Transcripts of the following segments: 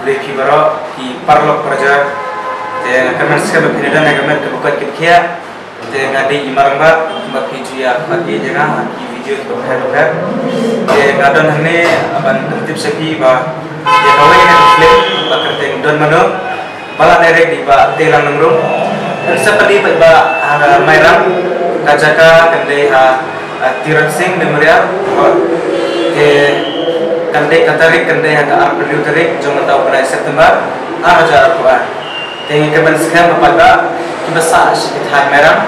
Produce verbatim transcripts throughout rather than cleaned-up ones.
Khublei phi baroh ki paralok parajor. Te nga kyrmen skhem ba phin ïa don ha ka met kaba koit kaba khiah. Te nga dei i Marangbah, kumba phi ju ïa peit ïa nga ha ki video kiba pher bapher. Te nga don hangne ban pyntip sha phi ba ïa kawei ka film ba kyrteng Don Mano, ba la direct da i Bah Teilang Nongrum. Kan sa plie pat ba ha Mairang, ka jaka kan dei ha, ha Tirot Sing Memorial Hall. Te kan dei, ka tarik kan dei ha ka arphew tarik jong mynta u bnai September, ar hajar arphew ar. Te ngi kyrmen skhem ba paidbah kiba sah sha ki thaiñ Mairang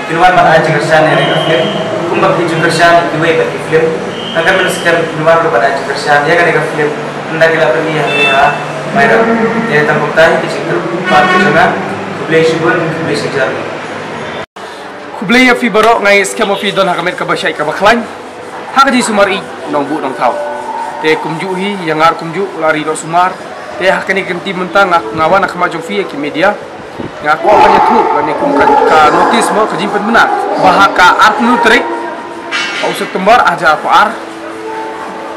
kin wan ban ai jingkyrshan ïa kane ka film, kumba phi ju kyrshan ïa kiwei pat ki film. Nga kyrmen skhem kin wan ruh ban ai jingkyrshan ïa kane ka film ynda ki la pyni hangne ha Mairang. Te tang kumta hi ka jingkyrpad ka jong nga. Khublei shibun, khublei shihajar. Khublei ïa phi baroh, nga ngeit skhem ba phi don ha ka met kaba shait kaba khlaiñ ha ka jingsumar ïeit Nongbuh Nongthaw. Te kumjuh hi ïa nga ruh kumjuh, la ri dohsumar. Te ha kane ka kynti mynta nga, nga wan ha khmat jong phi ïa ki media. Nga kwah ban ïathuh lane kum ka, ka notice mo, ka jingpynbna ba ha ka arphew tarik u September ar hajar arphew ar,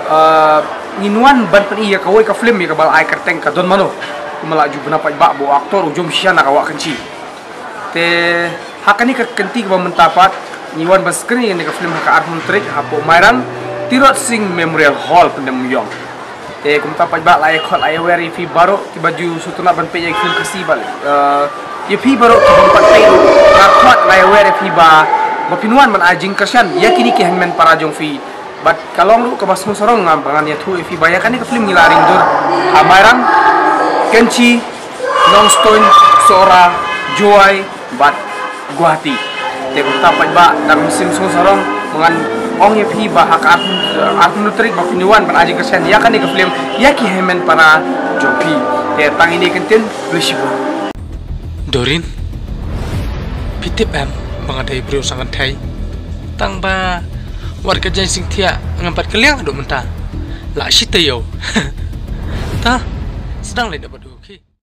eh, ngin wan ban pyni ïa kawei ka film ïa kaba la ai kyrteng ka Don Mano. Kumba la ju bna paidbah ba u actor u jom shisha na ka Wah Kynshi. Te ha kane ka kynti kaba mynta pat ngi wan ban screen ïa kane ka film ha ka arphew tarik hapoh Mairang, Tirot Sing Memorial Hall, Pyndengumiong. Te kumta paidbah, la ïa khot, la ïa wer ïa phi baroh kiba ju sngewtynnat ban peit ïa ki film Khasi bad, eh, ïa phi baroh kiba ym pat peit ruh, la khot, la ïa wer ïa phi ba, ba phin wan ban ai jingkyrshan ïa kine ki hynmen para jong phi. Bad ka long ruh kaba sngewsarong nga ba ngan ïathuh ïa phi ba ïa kane ka film ngi la ring dur ha Mairang, Kynshi, Nongstoiñ, Sohra, Jowai bad Guwahati. Te kumta paidbah, da ka mynsiem sngewsarong ba ngan ong ïa phi ba ha ka arphew, arphew tarik ba phin wan ban ai jingkyrshan ïa kane ka film ïa ki hynmen para jong phi. Te tang ine i kyntien, khublei shibun. Dorin, phi tip em ba nga dei briew sangkynthei? Tang ba wat ka jaiñsingthiah ngam pat kylliang haduh mynta. La shi taïew. Ta, sdang leit da